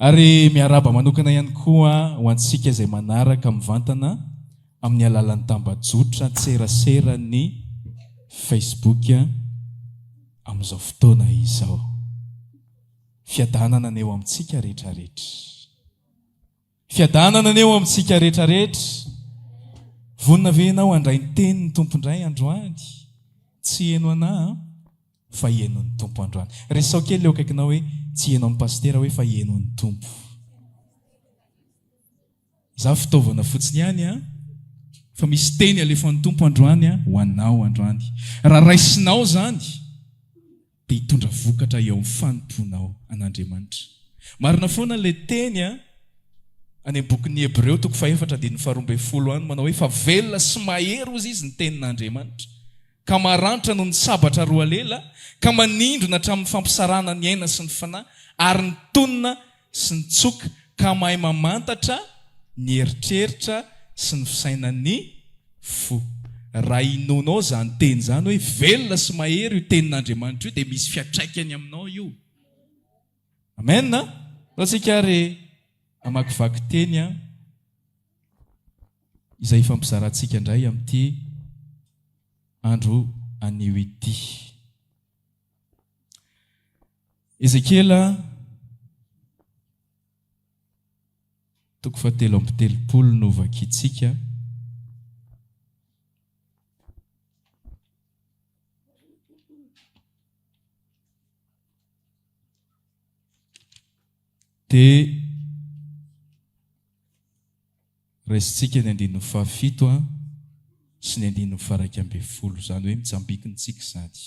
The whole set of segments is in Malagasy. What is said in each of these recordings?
Ary miarahaba manokana ihany koa ho antsika izay manaraka mivantana amin'ny alalan'ny tambajotra an-tseraseran'ny Facebook amin'izao fotoana izao. Fiadanana anie ho amintsika rehetrarehetra. Fiadanana anie ho amintsika rehetrarehetra. Vonona ve ianao handray ny tenin'ny Tompo indray androany? Tsy heno anà an, fa heno ny Tompo androany. Resaho kely eo akaikinao hoe tsy heno an'i Pasitera hoe fa heno an'ny Tompo. Izaho fitaovana fotsiny ihany an, fa misy teny alefan'ny Tompo androany ho anao androany. Raha raisinao izany dia hitondra vokatra eo amin'ny fanompoanao an'Andriamanitra. Marina foana ilay teny an, any amin'ny bokin'ny Hebreo toko fahefatra andininy faharoa ambinifolo any manao hoe fa velona sy mahery hozy izy ny tenin'Andriamanitra. ka maranitra noho ny sabatra roalela, ka manindrona hatramin'ny fampisarahana ny aina sy ny fanahy, ary ny tonona sy ny tsoka, ka mahay mamantatra ny eritreritra sy ny fisainan'ny fo. Raha inoanao izany teny izany hoe velona sy mahery io tenin'Andriamanitra io dia misy fiantraikany aminao io. Amen! Ndao tsika ary hamakivaky teny an. Izay hifampizarantsika indray amin'ity andro anio ity. Ezekiela toko fahatelo amby telopolo no vakintsika. Dia raisintsika ny andininy fahafito sy ny andininy faharaika ambinifolo, izany hoe mitsambikina-tsika izany.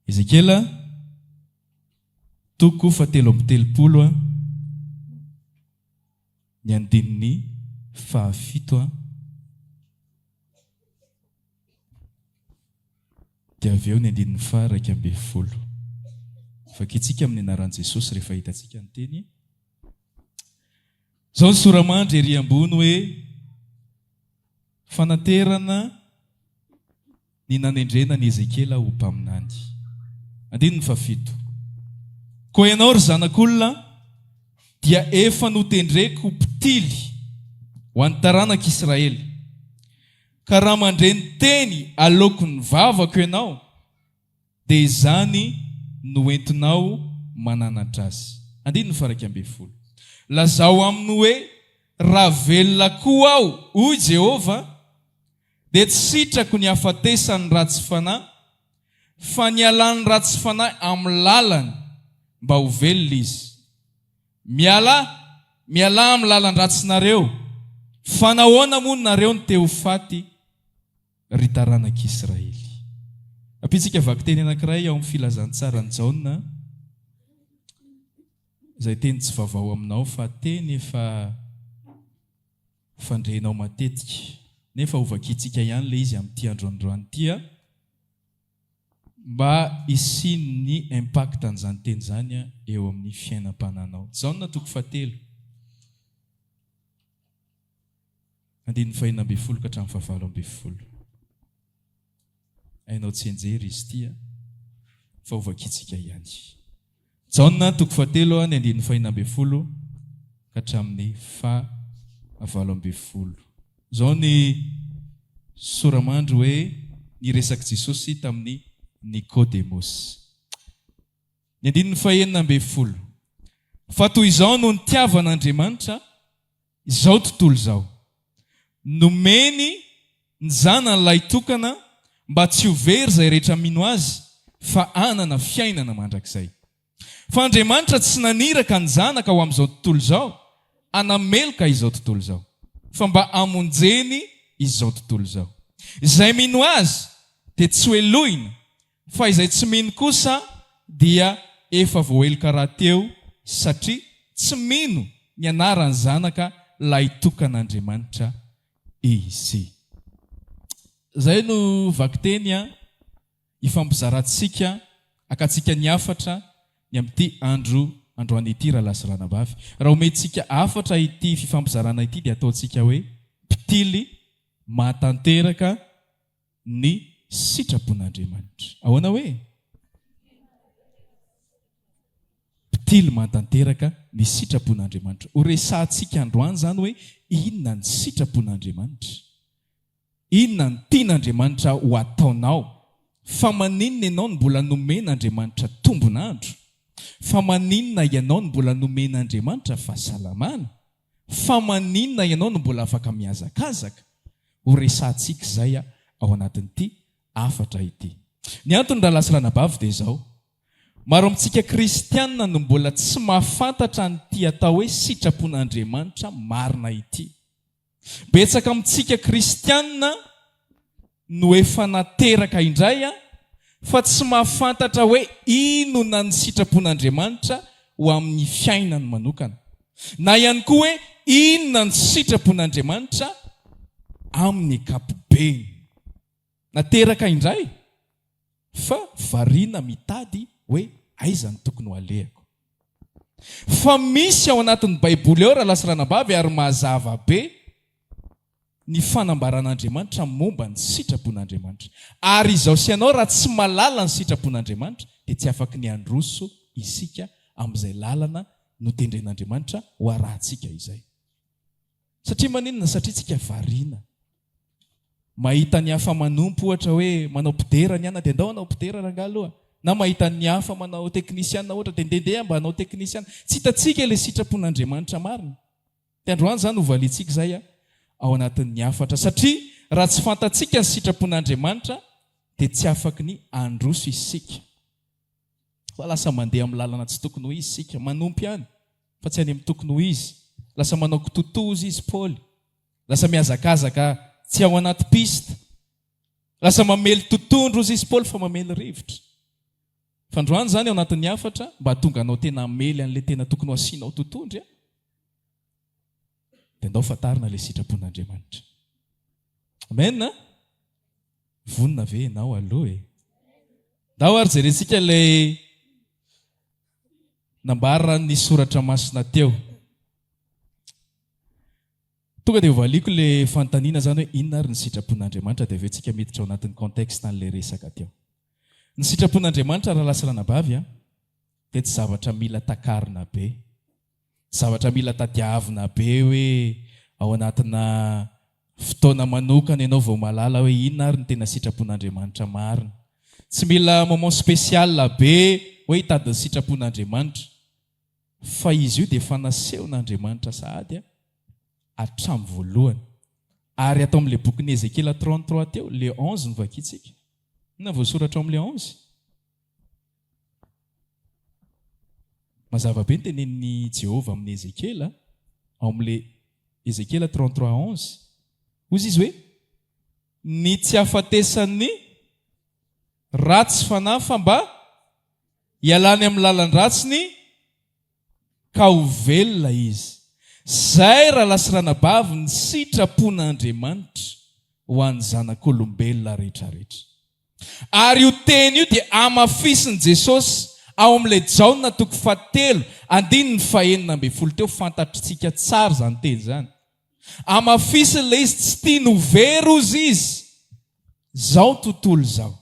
Ezekiela toko fahatelo amby telopolo ny andininy fahafito. Dia avy eo ny andininy faha 11. Vakintsika amin'ny anaran'i Jesosy rehefa hitantsika ny teny. Izao ny sora-mandry ery ambony hoe fanaterana ny nanendrena an'i Ezekiela ho mpaminany. Andininy fahafito. Koa ianao ry zanak'olona dia efa notendreko ho mpitily ho an'ny taranak'Israely. Ka raha mandre ny teny aloako ny vavako ianao, dia izany no entinao mananatra azy. Andininy faha 11. Lazao aminy hoe, Raha velona koa aho, hoy Jehovah, dia tsy sitrako ny hahafatesan'ny ratsy fanahy, fa ny hialan'ny ratsy fanahy amin'ny lalany, mba ho velona izy. Mialà, mialà amin'ny lalan-dratsinareo, fa nahoana moa nareo no te ho faty, ry taranak'Israely? Ampiantsika vakiteny anankiray ao amin'ny Filazantsaran'i Jaona, izay teny tsy vaovao aminao fa teny efa fandrenao matetika, nefa hovakintsika ihany ilay izy amin'ity andro androany ity. Mba hisian'ny impact an'izany teny izany eo amin'ny fiainam-pananao. Jaona toko fahatelo, andininy fahenina ambinifolo ka hatramin'ny fahavalo ambinifolo. Hainao tsianjery izy ity fa hovakintsika ihany. Jaona toko fahatelo ny andininy fahenina ambinifolo ka hatramin'ny fahavalo ambinifolo. Izao ny sora-mandry hoe ny resak'i Jesosy tamin'i Nikodemosy. Ny andininy fahenina ambinifolo. Fa toy izao no nitiavan'Andriamanitra izao tontolo izao. Nomeny ny Zanany lahitokana mba tsy ho very izay rehetra mino Azy fa hanana fiainana mandrakizay. Fa Andriamanitra tsy naniraka ny Zanaka ho amin'izao tontolo izao hanameloka izao tontolo izao, fa mba hamonjeny izao tontolo izao. Izay mino Azy dia tsy hohelohina Fa izay tsy mino kosa dia efa voaheloka rahateo satria tsy mino ny anaran'ny Zanaka lahitokan'Andriamanitra izy. Izay no vakiteny ifampizarantsika, hakantsika ny hafatra ny amin'ity andro androany ity rahalahy sy ranabavy. Raha omentsika hafatra ity fifampizarana ity dia ataontsika hoe mpitily. Mpitily mahatanteraka ny sitrapon'Andriamanitra. Ahoana hoe? Mpitily mahatanteraka ny sitrapon'Andriamanitra. Ho resahantsika androany izany hoe inona ny sitrapon'Andriamanitra. Inona no tian'Andriamanitra ho ataonao? Fa maninona ianao no mbola nomen'Andriamanitra tombon'andro? Fa maninona ianao no mbola nomen'Andriamanitra fahasalamana? Fa maninona ianao no mbola afaka mihazakazaka? Ho resahantsika izay ao anatin'ity hafatra ity. Ny antony rahalahy sy ranabavy dia izao, maro amintsika kristiana no mbola tsy mahafantatra an'ity atao hoe sitrapon'Andriamanitra marina ity. Betsaka amintsika kristiana no efa nateraka indray fa tsy mahafantatra hoe inona ny sitrapon'Andriamanitra ho amin'ny fiainany manokana. Na ihany koa hoe inona ny sitrapon'Andriamanitra amin'ny ankapobeny. Nateraka indray fa variana mitady hoe aiza no tokony ho alehako. Fa misy ao anatin'ny Baiboly ao rahalahy sy ranabavy ary mazava be ny fanambaran'Andriamanitra momba ny sitrapon'Andriamanitra. Ary izaho sy ianao raha tsy malala ny sitrapon'Andriamanitra dia tsy afaky ny handroso isika amin'izay lalana notendren'Andriamanitra ho arahantsika izay. Satria maninona? Satria tsika variana. Mahita ny hafa manompo ohatra hoe manao mpidera ny ana dia ndao hanao mpidera rangahy aloha. Na mahita ny hafa manao teknisiana ohatra dia ndehandeha mba hanao teknisiana. Tsy hitantsika ilay sitrapon'Andriamanitra marina. Dia androany izany hovaliantsika izay ao anatin'ny hafatra. Satria raha tsy fantatsika ny sitrapon'Andriamanitra dia tsy afaky ny handroso isika. Fa lasa mandeha amin'ny lalana tsy tokony ho izy isika. Manompo ihany fa tsy any amin'ny tokony ho izy. Lasa manao kitotoza izy Paoly. Lasa mihazakazaka tsy ao anaty piste. Lasa mamely totondro ozy izy Paoly fa mamely rivotra. Fa androany izany ao anatin'ny hafatra mba hahatonga anao tena hamely an'ilay tena tokony ho asianao totondry a! Dia ndao fantarina ilay sitrapon'Andriamanitra. Amen a! Vonona ve ianao aloha e? Ndao ary jerentsika ilay nambaran'ny soratra masina teo. Tonga dia hovaliako ilay fanontaniana izany hoe inona ary ny sitrapon'Andriamanitra dia avy eo tsika miditra ao anatin'ny contexte an'ilay resaka teo. Ny sitrapon'Andriamanitra rahalahy sy ranabavy a, dia tsy zavatra mila takarina be. Tsy zavatra mila tadiavina be hoe ao anatina fotoana manokana ianao vao mahalala hoe inona ary ny tena sitrapon'Andriamanitra marina. Tsy mila moment spécial be hoe hitady ny sitrapon'Andriamanitra. Fa izy io dia efa nasehon'Andriamanitra sahady hatramin'ny voalohany. Ary ato amin'ilay bokin'i Ezekiela 33 teo, le 11 no vakintsika. Inona voasoratra ao amin'ilay 11? Mazava be ny tenenin'i Jehovah amin'i Ezekiela, ao amin'ilay Ezekiela 33, 11. Hoy izy hoe, Ny tsy hahafatesan'ny ratsy fanahy fa mba hialany amin'ny lalan-dratsiny ka ho velona izy. Izay rahalahy sy ranabavy ny sitrapon'Andriamanitra ho an'ny zanak'olombelona rehetrarehetra. Ary io teny io dia hamafisin'i Jesosy ao amin'ilay Jaona toko fahatelo andininy fahenina ambin'ny folo teo, fantatritsika tsara izany teny izany. Hamafisiny ilay izy, tsy tiany ho very hozy izy izao tontolo izao.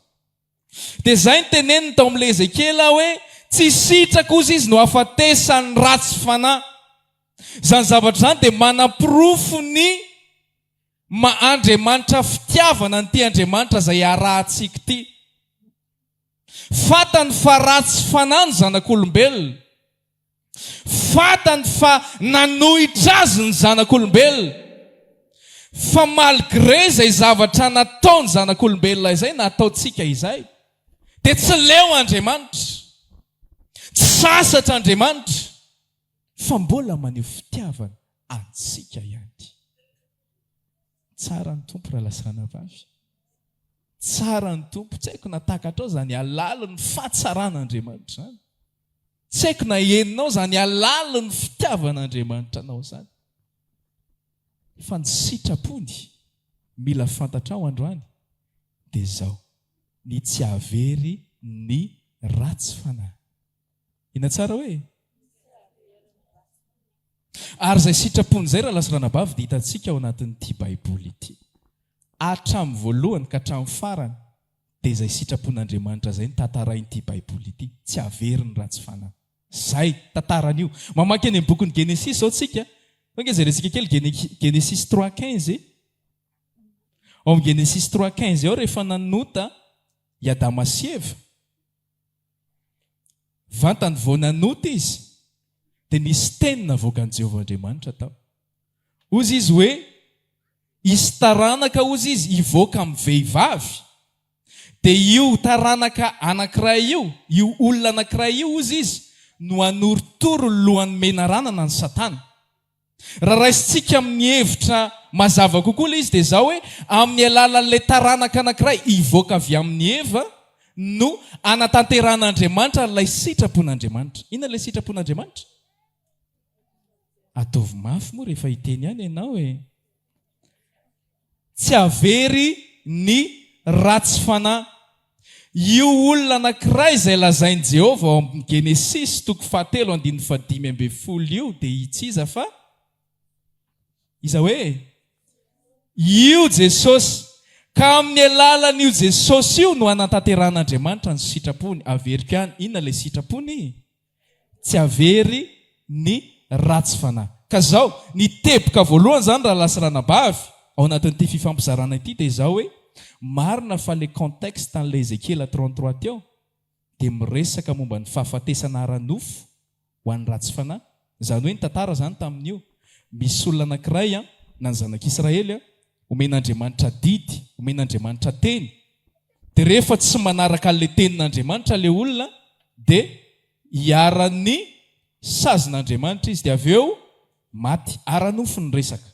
Dia izay no teneniny tao amin'ilay Ezekiela hoe tsy sitraka hozy izy no hahafatesan'ny ratsy fanahy. Izany zavatra izany dia manaporofo ny maha Andriamanitra fitiavana an'ity Andriamanitra izay arahantsika ity. Fantany fa ratsy fanahy ny zanak'olombelona. Fantany fa nanohitra azy ny zanak'olombelona. Fa malgré izay zavatra nataony zanak'olombelona izay na ataontsika izay, dia tsy leo Andriamanitra. Tsy sasatra Andriamanitra fa mbola maneho fitiavana antsika ihany. Tsara ny Tompo rahalahy sy ranabavy. Tsara ny Tompo. Tsy haiko na takatrao izany halalin'ny fahatsaran'Andriamanitra izany. Tsy haiko na henonao izany halalin'ny fitiavan'Andriamanitra anao izany. Fa ny sitrapony mila fantatrao androany dia izao, ny tsy hahavery ny ratsy fanahy. Inona tsara hoe? Ary izay sitrapony izay rahalahy sy ranabavy dia hitantsika ao anatin'ity Baiboly ity. Hatramin'ny voalohany ka hatramin'ny farany dia izay sitrapon'Andriamanitra izay no tantarain'ity Baiboly ity. Tsy averiny ratsy fanahy. Izay tantarany io. Mamaky any amin'ny bokin'ny Genesisy izao tsika. Ange jerentsika kely Genesisy 3:15. Ao amin'ny Genesisy 3:15 ao rehefa nanota i Adama sy Eva, vantany vao nanota izy, dia nisy teny navoakan'i Jehovah Andriamanitra tao. Hozy izy hoe, Hisy taranaka, hozy izy, hivoaka amin'ny vehivavy. Dia io taranaka anankiray io, io olona anankiray io, hozy izy, no hanorotoro ny lohan'ny menarana na ny Satana. Raha raisintsika amin'ny hevitra mazava kokoa ilay izy dia izao hoe, amin'ny alalan'ilay taranaka anankiray hivoaka avy amin'i Eva no hanatanterahan'Andriamanitra ilay sitrapon'Andriamanitra. Inona ilay sitrapon'Andriamanitra? Ataovy mafy moa rehefa hiteny ihany ianao e! Tsy havery ny ratsy fanahy. Io olona anankiray izay lazain'i Jehovah ao amin'ny Genesisy toko fahatelo andininy fahadimy ambin'ny folo io dia tsy iza fa iza hoe? Io Jesosy. Ka amin'ny alalan'io Jesosy io no hanatanterahan'Andriamanitra ny sitrapony. Averiko ihany, inona ilay sitrapony? Tsy havery ny ratsy fanahy. Ka zao, ny teboka voalohany zany rahalahy sy ranabavy, ao anatin'ity fifampizarana ity dia izao hoe, marina fa le contexte an'ilay Ezekiela 33 teo dia miresaka momba ny fahafatesana ara-nofo ho an'ny ratsy fanahy, izany hoe ny tantara zany tamin'io, misy olona anankiray an, na ny zanak'Israely an, omen'Andriamanitra didy, omen'Andriamanitra teny, dia rehefa tsy manaraka an'ilay tenin'Andriamanitra ilay olona dia iharan'ny sazin'Andriamanitra izy dia avy eo maty. Ara-nofo ny resaka.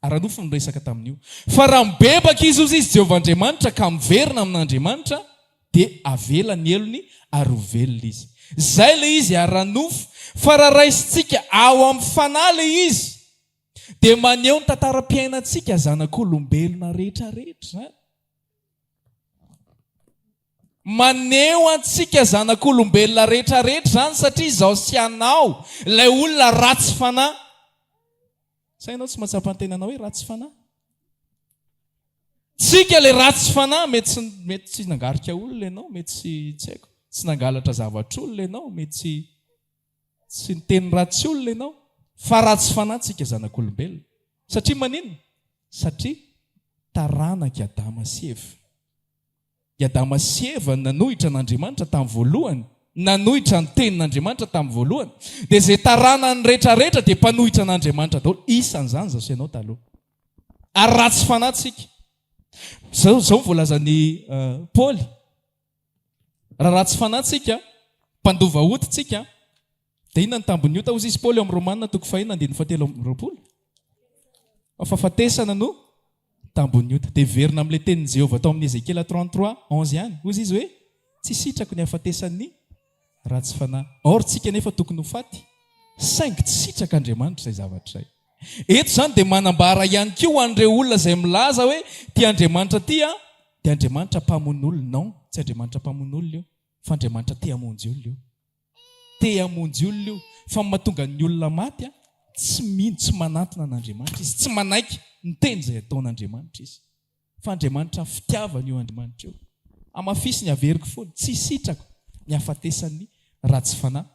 Ara-nofo ny resaka tamin'io. Fa raha mibebaka izy hozy izy Jehovah Andriamanitra ka miverina amin'Andriamanitra dia avela ny helony ary ho velona izy. Izay ilay izy ara-nofo. Fa raha raisintsika ao amin'ny fanahy ilay izy dia maneho ny tantaram-piainantsika zanak'olombelona rehetra rehetra izany. Maneho antsika zanak'olombelona rehetra rehetra izany satria izaho sy ianao ilay olona ratsy fanahy. Sa ianao tsy mahatsapa ny tenanao hoe ratsy fanahy? Tsika ilay ratsy fanahy, mety tsy mety tsy nangarika olona ianao, mety tsy tsy haiko, tsy nangalatra zavatr'olona ianao, mety tsy Tsy niteny ratsy olona ianao fa ratsy fanahy tsika zanak'olombelona. Satria maninona? Satria taranak'i Adama sy Eva. I Adama sy Eva nanohitra an'Andriamanitra tamin'ny voalohany, nanohitra ny tenin'Andriamanitra tamin'ny voalohany. Dia izay taranany rehetrarehetra dia mpanohitra an'Andriamanitra daholo. Isan'izany izaho sy ianao taloha. Ary ratsy fanahy tsika. Izao izao ny voalazan'i Paoly. Raha ratsy fanahy tsika, mpandova ota tsika, dia inona ny tambin'ny ota? Hozy izy Paoly ao amin'ny Romana toko fahenina andininy fahatelo amby roapolo. Fa fahafatesana no tambin'ny ota. Dia heverina amin'ilay tenin'i Jehovah tao amin'ny Ezekiela 33, 11 ihany. Hozy izy hoe, tsy sitrako ny hahafatesan'ny ratsy fanahy. Or tsika nefa tokony ho faty, saingy tsy sitrak'Andriamanitra izay zavatra izay. Eto izany dia manambara ihany koa ho an'ireo olona izay milaza hoe ity Andriamanitra ity an, dia Andriamanitra mpamono olona. Non, tsy Andriamanitra mpamono olona io, fa Andriamanitra te hamonjy olona io. Te hamonjy olona io, fa ny mahatonga ny olona maty an, tsy mino, tsy manantona an'Andriamanitra izy, tsy manaiky ny teny izay ataon'Andriamanitra izy. Fa Andriamanitra fitiavana io Andriamanitra io. Hamafisiny, averiko foana, tsy sitrako ny hafatesan'ny ratsy fanahy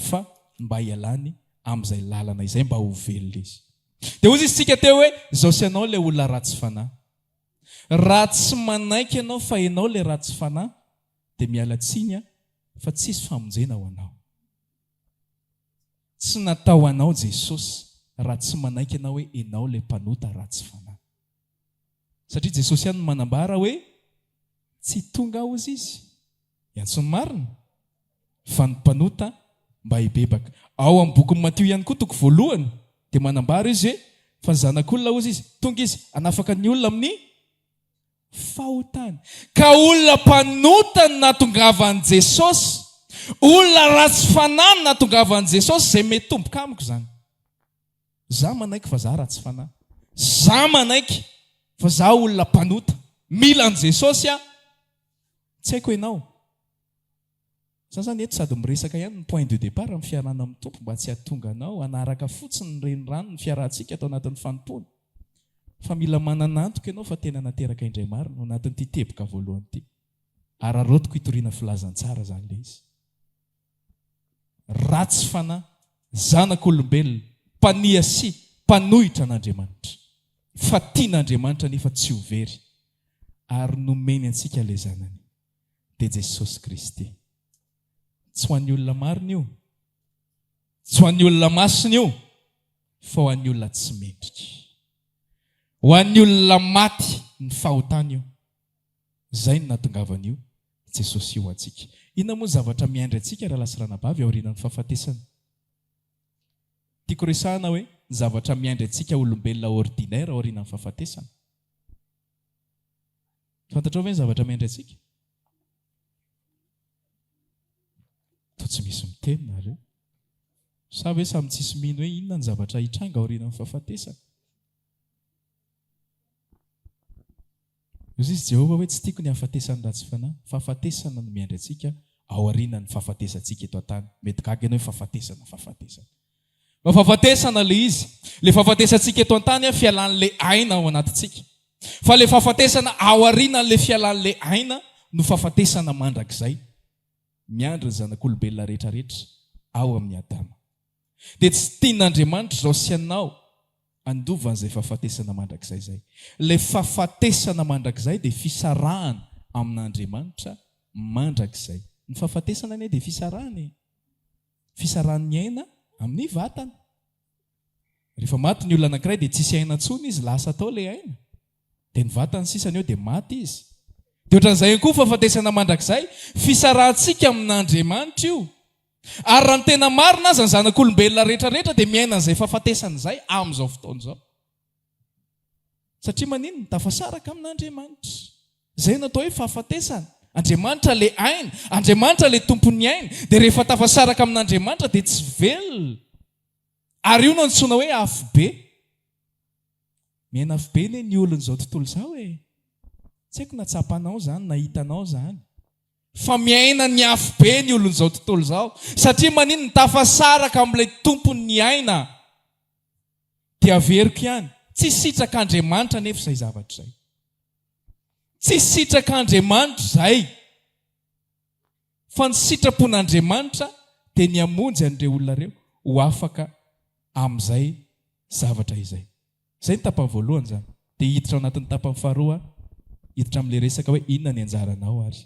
fa mba hialany amin'izay lalana izay mba ho velona izy. Dia hozy izy tsika teo hoe, izao sy ianao ilay olona ratsy fanahy. Raha tsy manaiky ianao fa ianao ilay ratsy fanahy dia miala tsiny aho fa tsisy famonjena ho anao. Tsy natao ho anao Jesosy raha tsy manaiky ianao hoe ianao ilay mpanota ratsy fanahy. Satria Jesosy ihany no manambara hoe, Tsy tonga aho, hozy Izy, hiantso ny marina, fa ny mpanota mba hibebaka. Ao amin'ny bokin'i Matio ihany koa, toko voalohany, dia manambara Izy hoe, Fa ny Zanak'olona, hozy Izy, tonga Izy hanafaka ny olona amin'ny fahotany. Ka olona mpanota no nahatongavan'i Jesosy, olona ratsy fanahy no nahatongavan'i Jesosy, izay mety tomboka amiko izany. Za manaiky fa za ratsy fanahy. Za manaiky fa za olona mpanota. Mila an'i Jesosy aho. Tsy haiko ianao. Za zany eto sady miresaka ihany ny point de départ amin'ny fiarahana amin'ny Tompo mba tsy hahatonga anao hanaraka fotsiny ny renirano ny fiarahantsika ato anatin'ny fanompoana fa mila manana antoka ianao fa tena nateraka indray marina ao anatin'ity teboka voalohany ity. Araraotiko hitoriana filazantsara izany ilay izy. Ratsy fanahy, zanak'olombelona, mpaniasia, mpanohitra an'Andriamanitra. Fa tian'Andriamanitra nefa tsy ho very ary nomeny antsika ilay Zanany. dia Jesosy Kristy. Tsy ho an'ny olona marina io, tsy ho an'ny olona masina io, fa ho an'ny olona tsy mendrika. Ho an'ny olona maty ny fahotany io. Izay no nahatongavan'io Jesosy io ho antsika. Inona moa ny zavatra miandry antsika rahalahy sy ranabavy aorianan'ny fahafatesana? Tiako resahana hoe ny zavatra miandry antsika olombelona ordinaire aorianan'ny fahafatesana. Fantatrao ve ny zavatra miandry antsika? Toa tsy misy miteny nareo. Sa ve samy tsisy mino hoe inona ny zavatra hitranga aorianan'ny fahafatesana? Hoy izy Jehovah hoe tsy tiako ny hahafatesan'ny ratsy fanahy. Fahafatesana no miandry antsika aorianan'ny fahafatesantsika eto an-tany. Mety gaga ianao hoe fahafatesana, fahafatesana. Fa fahafatesana ilay izy. Ilay fahafatesantsika eto an-tany an, fialan'ilay aina ao anatintsika. Fa ilay fahafatesana aorianan'ilay fialan'ilay aina no fahafatesana mandrakizay miandry ny zanak'olombelona rehetra rehetra ao amin'i Adama. Dia tsy tian'Andriamanitra izao sy ianao handova an'izay fahafatesana mandrakizay izay. Ilay fahafatesana mandrakizay dia fisarahana amin'Andriamanitra mandrakizay. Ny fahafatesana anie dia fisarahana e. Fisarahan'ny aina amin'ny vatana. Rehefa maty ny olona anankiray dia tsisy aina intsony izy, lasa tao ilay aina. Dia ny vatany sisa ny eo dia maty izy. Dia ohatran'izay ihany koa fahafatesana mandrakizay, fisarahantsika amin'Andriamanitra io. Ary raha ny tena marina aza ny zanak'olombelona rehetra rehetra dia miaina an'izay fahafatesana izay amin'izao fotoana izao. Satria maninona? Tafasaraka amin'Andriamanitra. Izay no atao hoe fahafatesana. Andriamanitra ilay aina, Andriamanitra ilay tompon'ny aina. Dia rehefa tafasaraka amin'Andriamanitra dia tsy velona. Ary io no antsoina hoe afobe. Miaina afobe anie ny olon'izao tontolo izao e. Tsy haiko na tsapanao izany na hitanao izany. Fa miaina ny afobe ny olon'izao tontolo izao. Satria maninona? Tafasaraka amin'ilay tompon'ny aina. Dia averiko ihany, tsy sitrak'Andriamanitra anefa izay zavatra izay. Tsy sitrak'Andriamanitra izay. Fa ny sitrapon'Andriamanitra dia ny hamonjy an'ireo olona ireo ho afaka amin'izay zavatra izay. Izay ny tapany voalohany izany. Dia hiditra ao anatin'ny tapany faharoa aho, hiditra amin'ilay resaka hoe inona ny anjaranao ary.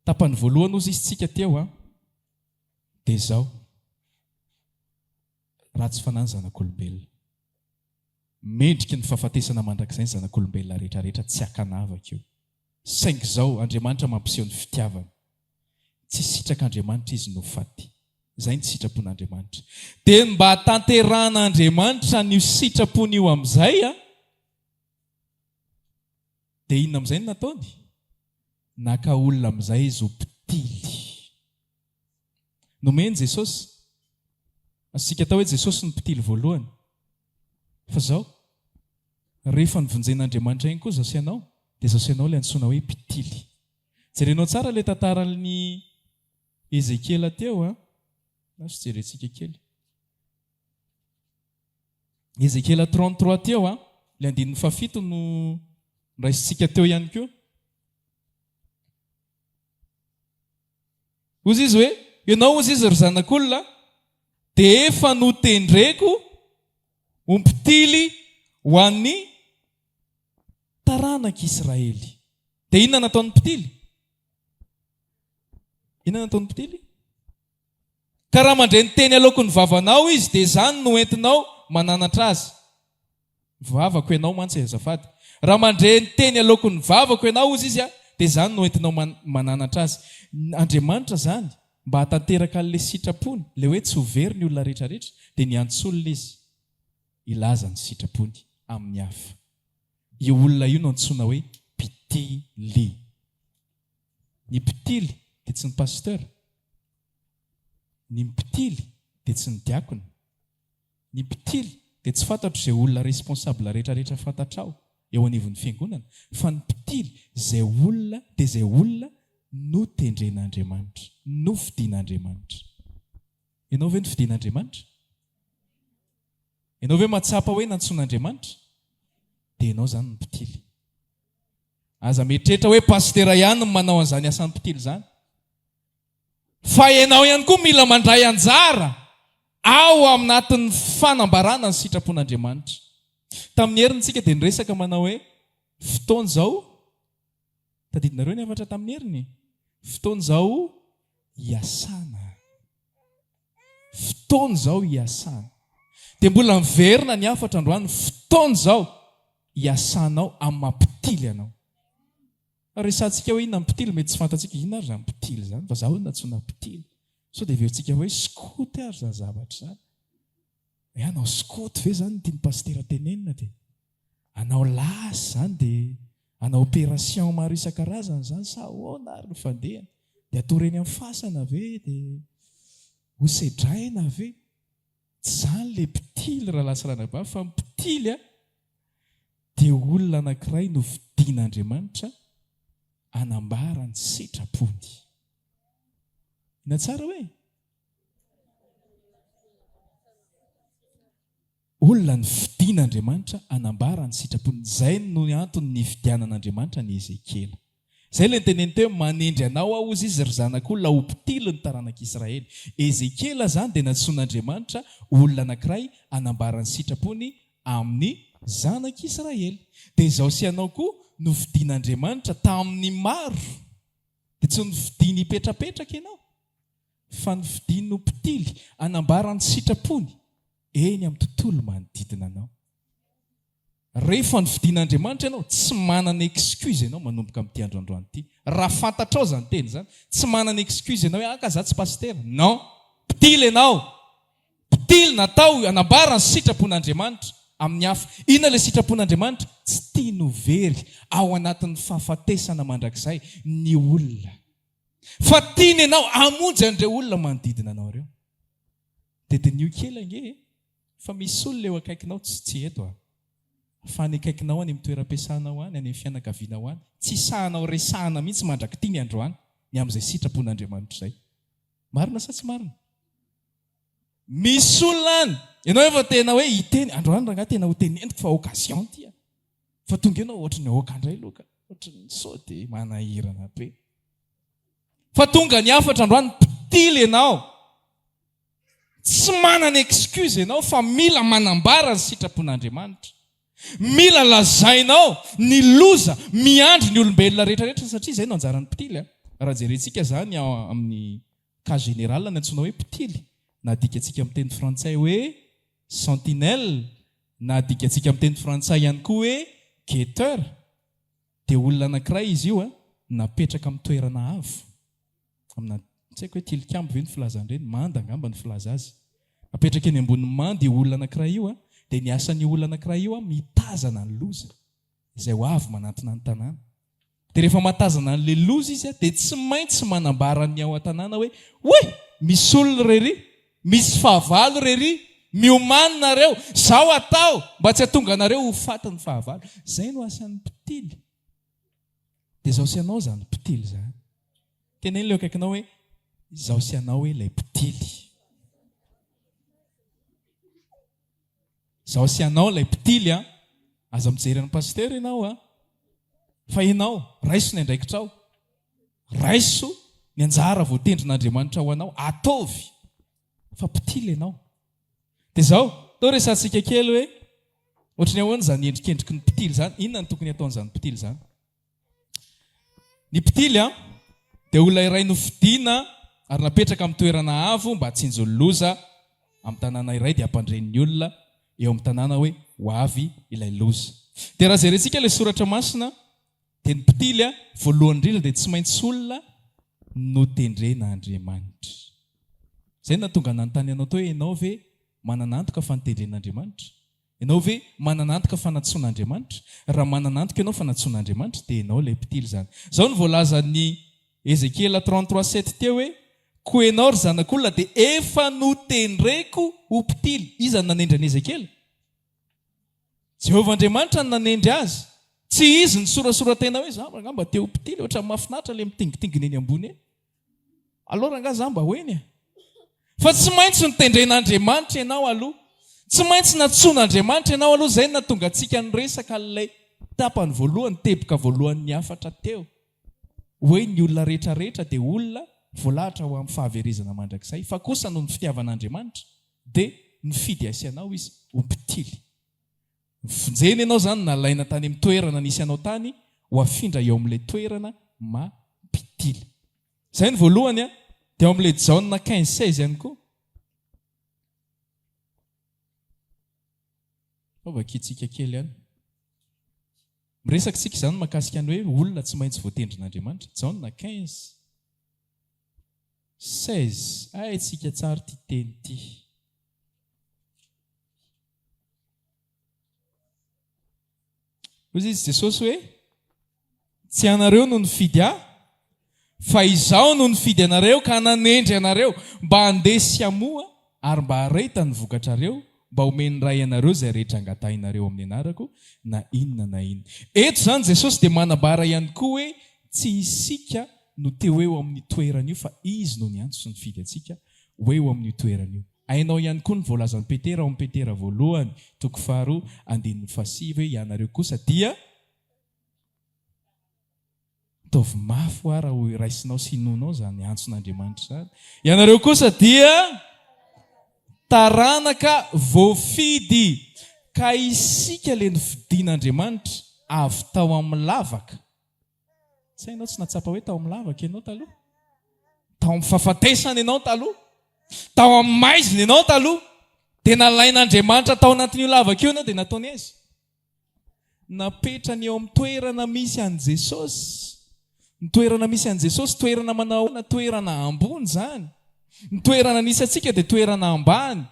Tapany voalohany hozy izy tsika teo an. Dia izao, ratsy fanahy ny zanak'olombelona. Mendriky ny fahafatesana mandrakizay ny zanak'olombelona rehetra rehetra tsy ankanavaka io. Saingy izao, Andriamanitra mampiseho ny fitiavany. Tsy sitrak'Andriamanitra izy no faty. Izay ny sitrapon'Andriamanitra. Dia ny mba hahatanterahan'Andriamanitra an'io sitrapony io amin'izay an, dia inona amin'izay no nataony? Naka olona amin'izay izy ho mpitily. Nomeny Jesosy. Azontsika atao hoe Jesosy no mpitily voalohany. Fa izao, rehefa novonjen'Andriamanitra ihany koa izao sy ianao, dia izao sy ianao ilay antsoina hoe mpitily. Jerenao tsara ilay tantaran'i Ezekiela teo an. Lasa jerentsika kely. Ezekiela 33 teo an, ilay andininy fahafito no raisintsika teo ihany koa. Hozy izy hoe, Ianao, hozy izy, ry zanak'olona, dia efa notendreko ho mpitily ho an'ny taranak'Israely. Dia inona nataon'ny mpitily? Inona nataon'ny mpitily? Ka raha mandre ny teny aloaky ny vavanao izy, dia izany no entinao mananatra azy. Vavako ianao mantsy e, azafady. Raha mandre ny teny aloaky ny vavako ianao, hozy izy, dia izany no entinao mananatra azy. Andriamanitra izany, mba hahatanteraka an'ilay sitrapony, ilay hoe tsy ho very ny olona rehetra rehetra, dia niantso olona izy hilaza ny sitrapony amin'ny hafa. Io olona io no antsoina hoe mpitily. Ny mpitily dia tsy ny pasteur. Ny mpitily dia tsy ny diakona. Ny mpitily dia tsy fantatro izay olona responsable rehetra rehetra fantatrao eo anivon'ny fiangonana fa ny mpitily izay olona dia izay olona. Notendren'Andriamanitra, nofidin'Andriamanitra. Ianao ve nofidin'Andriamanitra? Ianao ve mahatsapa hoe nantsoin'Andriamanitra? Dia ianao izany no mpitily. Aza mieritreritra hoe pasitera ihany no manao an'izany asan'ny mpitily izany. Fa ianao ihany koa mila mandray anjara ao anatin'ny fanambarana ny sitrapon'Andriamanitra. Tamin'ny heriny isika dia niresaka manao hoe fotoana izao, tadidinareo ny hafatra tamin'ny heriny? Fotoana izao hiasana. Fotoana izao hiasana. Dia mbola miverina ny hafatra androany, fotoana izao hiasanao amin'ny maha mpitily anao. Resahantsika hoe inona ny mpitily, mety tsy fantatsika inona ary izany mpitily izany, fa za hono nantsoina mpitily. Sao dia heverintsika hoe skoto ary izany zavatra izany. Hoe hanao skoto ve izany no tian'i pasitera tenenina dia hanao lasy izany dia hanao opération maro isan-karazany izany sa ahoana ary no fandehany? Dia hatory eny amin'ny fasana ve dia hosedraina ve? Tsy izany ilay mpitily rahalahy sy ranabavy fa ny mpitily a dia olona anankiray nofidin'Andriamanitra hanambara ny sitrapony. Inona tsara hoe? Olona nofidin'Andriamanitra hanambara ny sitrapony. Izay no antony nifidianan'Andriamanitra an'i Ezekiela. Izay ilay noteneniny teo hoe, Manendry anao aho, hozy izy, ry zanak'olona, ho mpitily ny taranak'Israely. Ezekiela izany dia nantsoin'Andriamanitra ho olona anankiray hanambara ny sitrapony amin'ny zanak'Israely. Dia izao sy ianao koa nofidin'Andriamanitra tamin'ny maro. Dia tsy nofidiny hipetrapetraka ianao, fa nofidiny ho mpitily hanambara ny sitrapony eny amin'ny tontolo manodidina anao. Rehefa nofidin'Andriamanitra ianao, tsy manana excuse ianao manomboka amin'ity andro androany ity. Raha fantatrao izany teny izany, tsy manana excuse ianao hoe ah ka za tsy pasitera. Non! Mpitily ianao! Mpitily natao hanambara ny sitrapon'Andriamanitra amin'ny hafa. Inona ilay sitrapon'Andriamanitra? Tsy tiany ho very ao anatin'ny fahafatesana mandrakizay ny olona. Fa tiany ianao hamonjy an'ireo olona manodidina anao ireo. Dia diniho kely ange e! Fa misy olona eo akaikinao, tsy tsy eto a! Fa any akaikinao any amin'ny toeram-piasanao any, any amin'ny fianakavianao any, tsy sahanao resahana mihitsy mandrak'ity ny androany ny amin'izay sitrapon'Andriamanitra izay. Marina sa tsy marina? Misy olona any, ianao efa tena hoe hiteny, androany rangahy tena ho teneniko fa occasion ity a! Fa tonga eo ianao ohatry ny aoka indray aloha ka, ohatry ny sao dia manahirana be. Fa tonga ny hafatra androany, mpitily ianao. Tsy manana excuse ianao fa mila manambara ny sitrapon'Andriamanitra. Mila lazainao ny loza miandry ny olombelona rehetra rehetra satria izay no anjaran'ny mpitily a. Raha jerentsika izany amin'ny cas général ny antsoina hoe mpitily na adikantsika amin'ny teny frantsay hoe sentinelle na adikantsika amin'ny teny frantsay ihany koa hoe guetteur dia olona anankiray izy io a napetraka amin'ny toerana avo. Amina, tsy haiko hoe tilikambo ve ny filaza an'ireny, manda angamba ny filaza azy. Apetraka eny ambonin'ny manda io olona anankiray io an, dia ny asan'io olona anankiray io an, mitazana ny loza izay ho avy manantona ny tanàna. Dia rehefa mahatazana an'ilay loza izy an, dia tsy maintsy manambara ny ao an-tanàna hoe, Oy! Misy olona rery, misy fahavalo rery, miomàna nareo, zao atao mba tsy hahatonga anareo ho fatin'ny fahavalo. Izay no asan'ny mpitily. Dia izaho sy ianao izany mpitily izany. Teneno ilay eo akaikinao hoe, izaho sy ianao hoe ilay mpitily. Izaho sy ianao ilay mpitily an. Aza mijery an'i pasitera ianao an. Fa ianao, raiso ny andraikitrao. Raiso ny anjara voatendrin'Andriamanitra ho anao. Ataovy fa mpitily ianao. Dia izao, atao resahantsika kely hoe ohatry ny ahoana izany endrikendriky ny mpitily izany, inona no tokony hataon'izany mpitily izany. Ny mpitily an, dia olona iray nofidina ary napetraka amin'ny toerana avo mba hatsinjo ny loza amin'ny tanàna iray dia hampandre ny olona eo amin'ny tanàna hoe ho avy ilay loza. Dia raha jerentsika ilay soratra masina dia ny mpitily an, voalohany indrindra dia tsy maintsy olona notendren'Andriamanitra. Izay no nahatonga nanontany anao teo hoe ianao ve manana antoka fa notendren'Andriamanitra? Ianao ve manana antoka fa nantsoin'Andriamanitra? Raha manana antoka ianao fa nantsoin'Andriamanitra dia ianao ilay mpitily izany. Izao no voalazan'i Ezekiela 33 7 teo hoe, Koa ianao ry zanak'olona dia efa notendreko ho mpitily. Iza no nanendry an'i Ezekiela? Jehovah Andriamanitra no nanendry azy. Tsy izy nisorasora-tena hoe za angamba te ho mpitily, ohatran'ny mahafinaritra ilay mitingitingina eny ambony eny. Aleo rangaha za mba ho eny e. Fa tsy maintsy notendren'Andriamanitra ianao aloha. Tsy maintsy nantsoin'Andriamanitra ianao aloha, izay no nahatonga antsika niresaka an'ilay tapany voalohany, teboka voalohan'ny hafatra teo. Hoe ny olona rehetra rehetra dia olona voalahatra ho amin'ny fahaverezana mandrakizay, fa kosa noho ny fitiavan'Andriamanitra dia nifidy ahy sy ianao Izy ho mpitily. Novonjena ianao izany, nalaina tany amin'ny toerana nisy anao tany ho afindra eo amin'ilay toerana maha mpitily. Izay ny voalohany an! Dia ao amin'ilay Jaona 15 16 ihany koa. Fa vakintsika kely ihany. Miresaka isika izany mahakasika ny hoe olona tsy maintsy voatendrin'Andriamanitra. Jaona 15 16. Haintsika tsara ity teny ity. Hoy izy Jesosy hoe, Tsy ianareo no nifidy ahy, fa izaho no nifidy anareo ka nanendry anareo mba handeha sy hamoa ary mba hahareta ny vokatrareo, mba homen'ny Ray anareo izay rehetra angatahinareo amin'ny anarako, na inona na inona. Eto izany Jesosy dia manambara ihany koa hoe tsy isika no te ho eo amin'io toerana io fa Izy no niantso sy nifidy antsika ho eo amin'io toerana io. Hainao ihany koa ny voalazan'i Petera ao amin'ny Petera voalohany, toko faharoa, andininy fahasivy hoe ianareo kosa dia ataovy mafy hoa raha ho raisinao sy inoanao izany antson'Andriamanitra izany. Ianareo kosa dia taranaka voafidy, ka isika ilay nofidin'Andriamanitra avy tao amin'ny lavaka. Tsy hainao tsy nahatsapa hoe tao amin'ny lavaka ianao taloha? Tao amin'ny fahafatesana ianao taloha? Tao amin'ny maizina ianao taloha? Dia nalain'Andriamanitra tao anatin'io lavaka io ianao dia nataony aiza? Napetrany eo amin'ny toerana misy an'i Jesosy. Ny toerana misy an'i Jesosy, toerana manao ahoana? Toerana ambony izany. Ny toerana nisy antsika dia toerana ambany.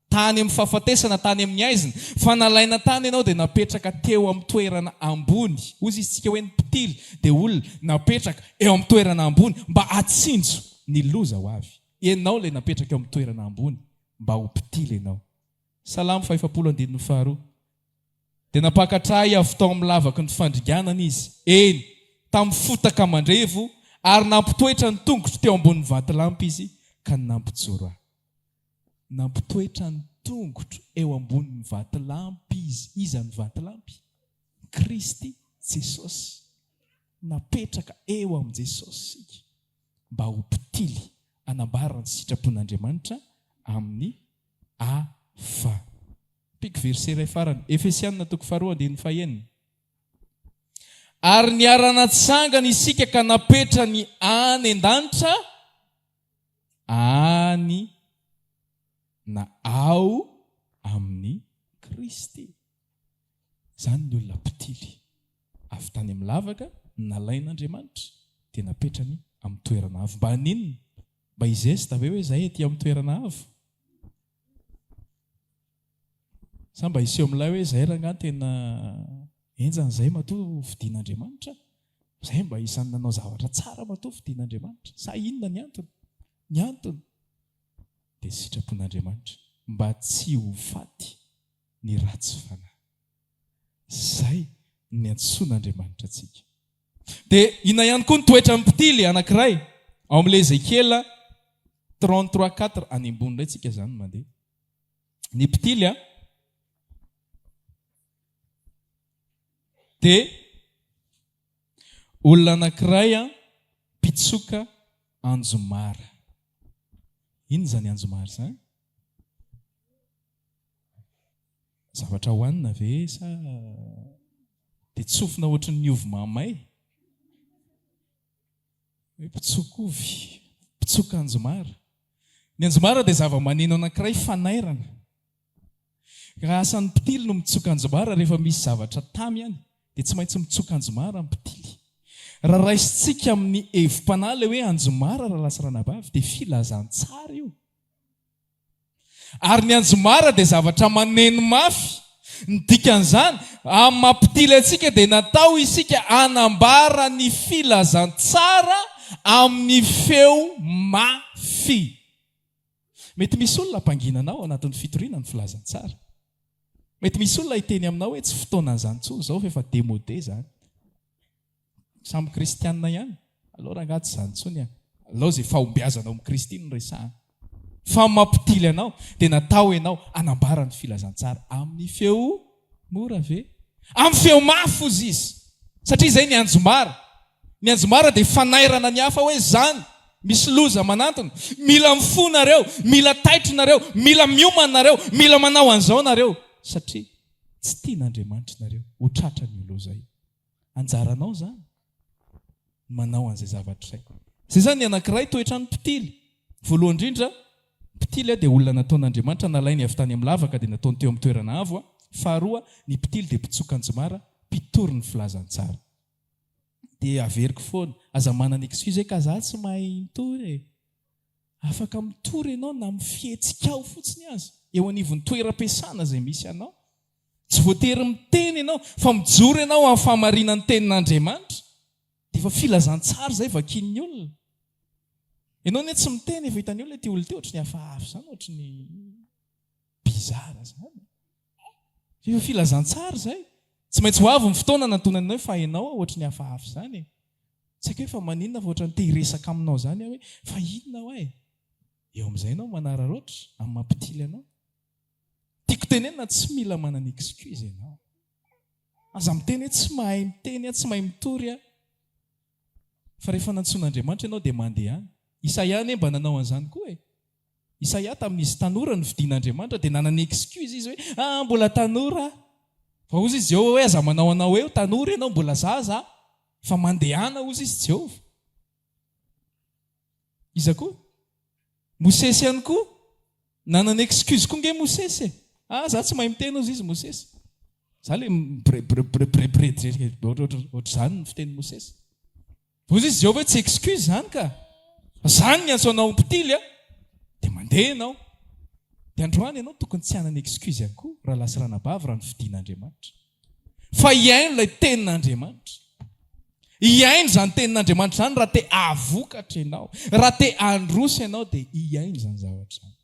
Tany amin'ny fahafatesana, tany amin'ny haizina, fa nalaina tany ianao dia napetraka teo amin'ny toerana ambony. Hoy izy tsika hoe ny mpitily dia olona napetraka eo amin'ny toerana ambony mba hatsinjo ny loza ho avy. Ianao ilay napetraka eo amin'ny toerana ambony mba ho mpitily ianao. Salamo fahefapolo andininy faharoa. Dia nampakatra ahy avy tao amin'ny lavaky ny fandringanana izy, eny, tamin'ny fotaka mandrevo, ary nampitoetra ny tongotro teo ambonin'ny vatolampy izy ka nampijoro ahy. Nampitoetra ny tongotro eo ambonin'ny vatolampy izy. Iza no vatolampy? Kristy Jesosy. Napetraka eo amin'i Jesosy isika mba ho mpitily hanambara ny sitrapon'Andriamanitra amin'ny hafa. Piko verset iray farany, Efesiana toko faharoa andininy fahenina. Ary niara-natsangana isika ka napetrany any an-danitra any na ao amin'i Kristy. Izany ny olona mpitily. Avy tany amin'ny lavaka, nalain'Andriamanitra, dia napetrany amin'ny toerana avo. Mba haninona? Mba hizesta ve hoe izahay aty amin'ny toerana avo? Sa mba hiseho milay hoe izay rangahy tena henjana izay matoa fidin'Andriamanitra? Izay mba isan'ny nanao zavatra tsara matoa fidin'Andriamanitra? Sa inona ny antony? Ny antony dia sitrapon'Andriamanitra mba tsy ho faty ny ratsy fanahy. Izay no niantsoan'Andriamanitra antsika. Dia inona ihany koa ny toetran'ny mpitily anankiray ao amin'ilay Ezekiela 33 4 any ambony indray tsika izany mandeha. Ny mpitily a dia olona anankiray a mpitsoka anjomara. Inona izany anjomara izany? Zavatra hohanina ve sa dia tsofina ohatry ny ovy mahamay? Hoe mpitsoka ovy, mpitsoka anjomara. Ny anjomara dia zava-maneno anankiray fanairana. Raha asan'ny mpitily no mitsoka anjomara rehefa misy zavatra tamy any dia tsy maintsy mitsoka anjomara ny mpitily. Raha raisintsika amin'ny hevi-panahy ilay hoe anjomara rahalahy sy ranabavy dia filazantsara io. Ary ny anjomara dia zavatra maneno mafy. Ny dikan'izany, amin'ny maha mpitily antsika dia natao isika hanambara ny filazantsara amin'ny feo mafy. Mety misy olona hampangina anao ao anatin'ny fitoriana ny filazantsara. Mety misy olona hiteny aminao hoe tsy fotoanan'izany intsony izao fa efa demodé izany. Samy kristianina ihany. Aleo rangahy tsy izany intsony an. Aleo izay fahombiazana ao amin'i Kristy no resahana. Fa mampitily anao dia natao ianao hanambara ny filazantsara amin'ny feo mora ve? Amin'ny feo mafy hozy izy. Satria izay ny anjomara. Ny anjomara dia fanairana ny hafa hoe izany misy loza manantona. Mila mifoha nareo, mila taitra nareo, mila miomana nareo, mila manao an'izao nareo. Satria tsy tian'Andriamanitra nareo ho tratran'io loza io. Anjaranao izany ny manao an'izay zavatra izay. Izay izany ny anankiray toetran'ny mpitily. Voalohany indrindra, mpitily dia olona nataon'Andriamanitra nalainy avy tany amin'ny lavaka dia nataony teo amin'ny toerana avo. Faharoa, ny mpitily dia mpitsoka anjomara, mpitory ny filazantsara. Dia averiko foana, aza manana excuse hoe ka za tsy mahay mitory e. Afaka mitory ianao na amin'ny fihetsikao fotsiny aza, eo anivon'ny toeram-piasana izay misy anao. Tsy voatery miteny ianao, fa mijoro ianao amin'ny fahamarinan'ny tenin'Andriamanitra. Dia efa filazantsara izay vakian'ny olona. Ianao anie tsy miteny, efa hitan'ny olona ity olona ity ohatry ny hafahafa izany, ohatry ny bizarre izany. Efa filazantsara izay. Tsy maintsy ho avy ny fotoana nantonany anao hoe fa ianao aho ohatry ny hafahafa izany e. Tsy haiko hoe fa maninona fa ohatran'ny te hiresaka aminao izany aho hoe fa inona hoa e. Eo amin'izay ianao manararaotra amin'ny mampitily anao. Tiako tenenina tsy mila manana excuse ianao. Aza miteny hoe tsy mahay miteny aho, tsy mahay mitory aho. Fa rehefa nantsoin'Andriamanitra ianao dia mandehana. Isaia anie mba nanao an'izany koa e. Isaia tamin'izy tanora nofidin'Andriamanitra dia nanana excuse izy hoe ah mbola tanora aho. Fa hozy izy Jehovah hoe aza manao anao hoe tanora ianao mbola zaza aho fa mandehana hozy izy Jehovah. Iza koa? Mosesy ihany koa. Nanana excuse koa nge Mosesy e. Ah za tsy mahay miteny hozy izy Mosesy. Za le mi-bre-bre-bre-bre-bre ohatr'izany ny fitenin'i Mosesy. Hozy izy Jehovah hoe tsy excuse izany ka. Fa zany ny antso anao ho mpitily a. Dia mandeha ianao. Dia androany ianao tokony tsy hanana excuse ihany koa rahalahy sy ranabavy raha nofidin'Andriamanitra. Fa hihaino ilay tenin'Andriamanitra. Hihaino izany tenin'Andriamanitra izany raha te hahavokatra ianao. Raha te handroso ianao dia hihaino izany zavatra izany.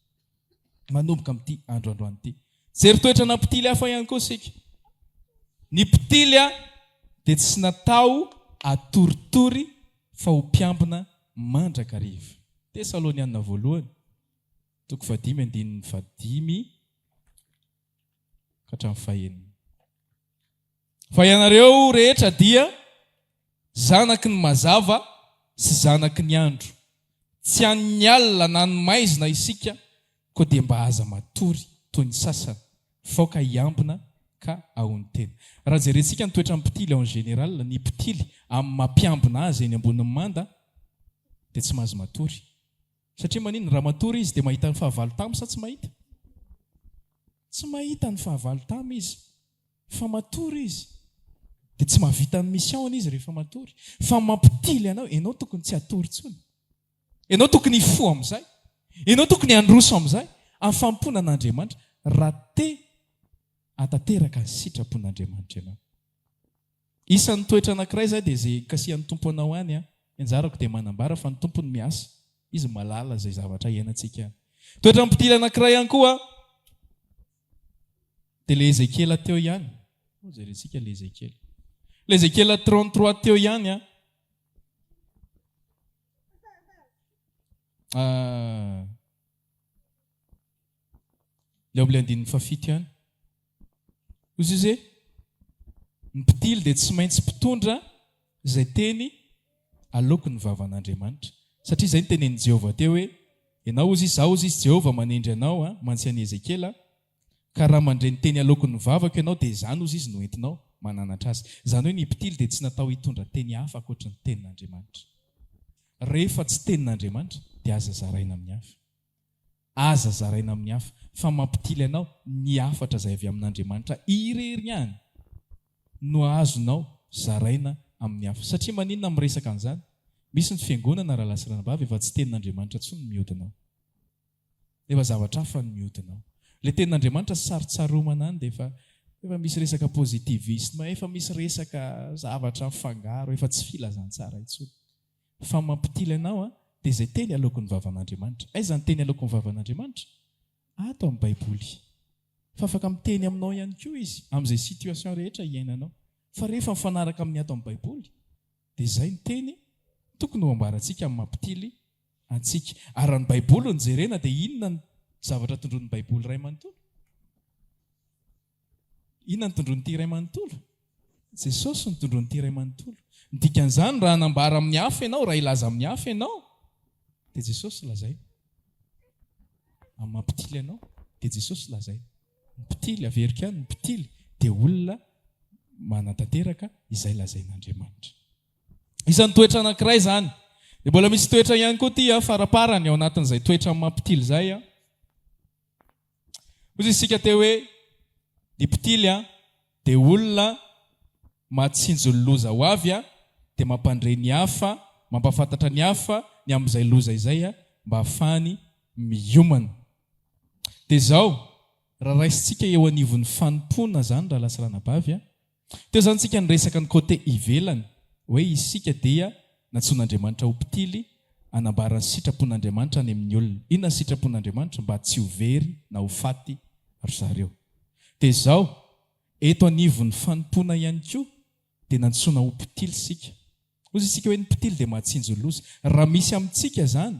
Manomboka amin'ity andro androany ity. Jery toetra ana mpitily hafa ihany koa isika. Ny mpitily dia tsy natao hatoritory fa ho mpiambina mandrakariva. Tesaloniana voalohany, toko fahadimy andininy fahadimy ka hatramin'ny fahenina. Fa ianareo rehetra dia zanaky ny mazava sy zanaky ny andro. Tsy an'ny alina na ny maizina isika, koa dia mba aza matory toy ny sasany, faoka hiambina ka ahonon-tena. Raha jerentsika ny toetran'ny mpitily en général, ny mpitily amin'ny maha mpiambina azy eny ambonin'ny manda dia tsy mahazo matory. Satria maninona? Raha matory izy dia mahita ny fahavalo tamy sa tsy mahita? Tsy mahita ny fahavalo tamy izy. Fa matory izy. Dia tsy mahavita ny mission-ny izy rehefa matory. Fa mampitily anao, ianao tokony tsy hatory intsony. Ianao tokony hifoha amin'izay. Ianao tokony handroso amin'izay, amin'ny fanompoana an'Andriamanitra, raha te hahatanteraka ny sitrapon'Andriamanitra ianao. Isan'ny toetra anankiray izay dia izay kasihan'ny Tompo anao any an. Ny anjarako dia manambara fa ny Tompo no miasa. Izy mahalala izay zavatra iainantsika any. Toetra mpitily anankiray ihany koa dia ilay Ezekiela teo ihany. Ho jerentsika ilay Ezekiela. Ilay Ezekiela 33 teo ihany an. Ah, Ilay ao amin'ilay andininy fahafito ihany. Hoy izy hoe, Ny mpitily dia tsy maintsy mpitondra izay teny aloaky ny vavan'Andriamanitra. Satria izay no tenenin'i Jehovah teo hoe, Ianao, hozy izy, izaho, hozy izy, Jehovah manendry anao, mantsy an'i Ezekiela, ka raha mandre ny teny aloaky ny vavako ianao, dia izany, hozy izy, no entinao mananatra azy. Izany hoe ny mpitily dia tsy natao hitondra teny hafa ankoatry ny tenin'Andriamanitra. Rehefa tsy tenin'Andriamanitra, dia aza zaraina amin'ny hafa. Aza zaraina amin'ny hafa, fa mampitily anao ny hafatra izay avy amin'Andriamanitra irery ihany no azonao zaraina amin'ny hafa. Satria maninona miresaka an'izany? Misy ny fiangonana rahalahy sy ranabavy efa tsy tenin'Andriamanitra intsony ny mihodina ao. Efa zavatra hafa ny mihodina ao. Ilay tenin'Andriamanitra sarotsaromana any dia efa efa misy resaka positivisme, efa misy resaka zavatra mifangaro, efa tsy filazantsara intsony. Fa mampitily anao an, dia izay teny aloaky ny vavan'Andriamanitra. Aiza ny teny aloaky ny vavan'Andriamanitra? Ato amin'ny Baiboly. Fa afaka miteny aminao ihany koa izy amin'izay situation rehetra iainanao. Fa rehefa mifanaraka amin'ny ato amin'ny Baiboly dia izay ny teny tokony ho ambarantsika amin'ny mampitily antsika. Ary raha ny Baiboly no jerena dia inona ny zavatra tondroin'ny Baiboly iray manontolo? Inona no tondroin'ity iray manontolo? Jesosy no tondroin'ity iray manontolo. Ny dikan'izany, raha hanambara amin'ny hafa ianao, raha hilaza amin'ny hafa ianao, dia Jesosy lazaina. Amin'ny maha mpitily anao, dia Jesosy lazaina. Ny mpitily, averiko ihany, ny mpitily dia olona manatanteraka izay lazain'Andriamanitra. Isan'ny toetra anankiray izany. Dia mbola misy toetra ihany koa ity faraparany ao anatin'izay toetra maha mpitily izay. Hoy isika teo hoe ny mpitily dia olona mahatsinjo ny loza ho avy dia mampandre ny hafa, mampahafantatra ny hafa ny amin'izay loza izay mba hahafahany miomana. Dia izao, raha raisintsika eo anivon'ny fanompoana izany rahalahy sy ranabavy a, Teo izany tsika niresaka ny côté ivelany, hoe isika dia nantsoin'Andriamanitra ho mpitily hanambara ny sitrapon'Andriamanitra any amin'ny olona. Inona ny sitrapon'Andriamanitra? Mba tsy ho very na ho faty ry zareo. Dia izao, eto anivon'ny fanompoana ihany koa dia nantsoina ho mpitily isika. Hoy isika hoe ny mpitily dia mahatsinjo loza. Raha misy amintsika izany,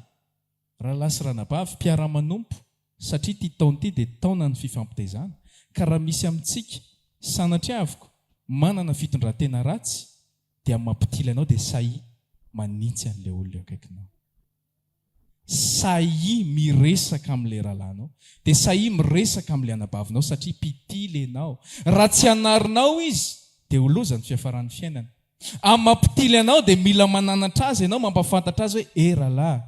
Rahalahy sy ranabavy, mpiara-manompo, satria ity taona ity dia taonan'ny fifampitaizana, ka raha misy amintsika, sanatriaviko, manana fitondran-tena ratsy, dia mampitily anao dia sahia manintsy an'ilay olona eo akaikinao. Sahia miresaka amin'ilay rahalahinao, dia sahia miresaka amin'ilay anabavinao satria mpitily ianao. Raha tsy anarinao izy, dia ho loza ny fiafaran'ny fiainany. Amin'ny mampitily anao dia mila mananatra azy ianao, mampahafantatra azy hoe, eh rahalahy,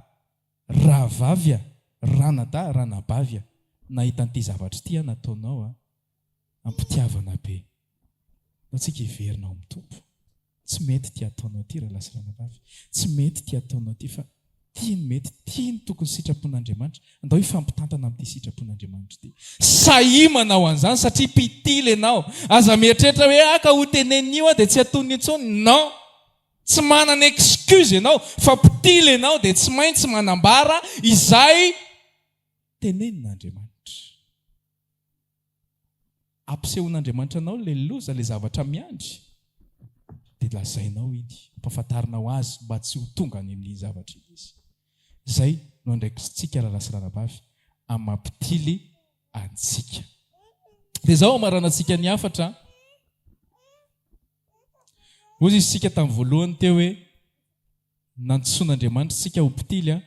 rahavavy a, ranadahy, ranabavy a, nahita an'ity zavatra ity aho nataonao a, am-pitiavana be. Ndao tsika hiverina ao amin'ny Tompo. Tsy mety ity ataonao ity rahalahy sy ranabavy. Tsy mety ity ataonao ity fa ity no mety, ity no tokony sitrapon'Andriamanitra. Andao hifampitantana amin'ity sitrapon'Andriamanitra ity. Sahia manao an'izany satria mpitily ianao. Aza mieritreritra hoe ah ka ho tenenin'io aho dia tsy hatoniny intsony. Non! Tsy manana excuse ianao fa mpitily ianao dia tsy maintsy manambara izay tenenin'Andriamanitra. Ampisehoan'Andriamanitra anao ilay loza, ilay zavatra miandry, dia lazainao iny, ampahafantarinao azy mba tsy ho tonga any amin'iny zavatra iny izy. Izay no andraikitsika rahalahy sy ranabavy amin'ny maha mpitily antsika. Dia izao hamaranantsika ny hafatra. Hoy isika tamin'ny voalohany teo hoe nantsoin'Andriamanitra isika ho mpitily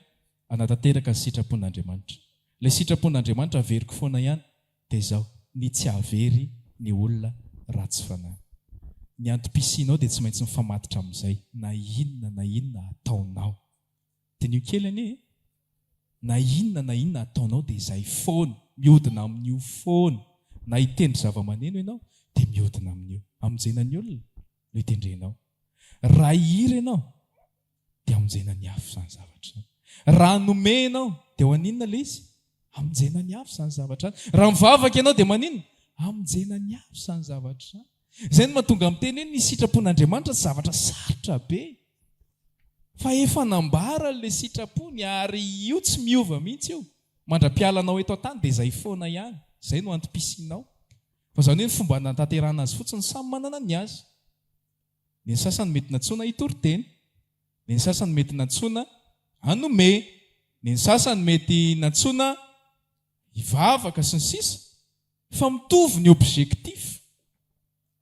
hanatanteraka ny sitrapon'Andriamanitra. Ilay sitrapon'Andriamanitra averiko foana ihany dia izao, ny tsy hahavery ny olona ratsy fanahy. Ny antom-pisianao dia tsy maintsy mifamatotra amin'izay, na inona na inona ataonao. Diniho kely anie e! Na inona na inona ataonao dia izay foana, mihodina amin'io foana. Na hitendry zava-maneno ianao dia mihodina amin'io. Hamonjena ny olona no hitendrenao. Raha hihira ianao dia hamonjena ny hafa izany zavatra izany. Raha hanome ianao dia ho an'inona ilay izy? Hamonjena ny hafa izany zavatra izany. Raha mivavaka ianao dia maninona? Hamonjena ny hafa izany zavatra izany. Izay no mahatonga miteny hoe ny sitrapon'Andriamanitra tsy zavatra sarotra be. Fa efa nambara ilay sitrapony ary io tsy miova mihitsy io. Mandra-pialanao eto an-tany dia izay foana ihany. Izay no antom-pisianao. Fa izany hoe ny fomba hanatanterahana azy fotsiny samy manana ny azy. Ny sasany mety nantsoina hitory teny, ny sasany mety nantsoina hanome, ny sasany mety nantsoina hivavaka sy ny sisa Fa mitovy ny objectif,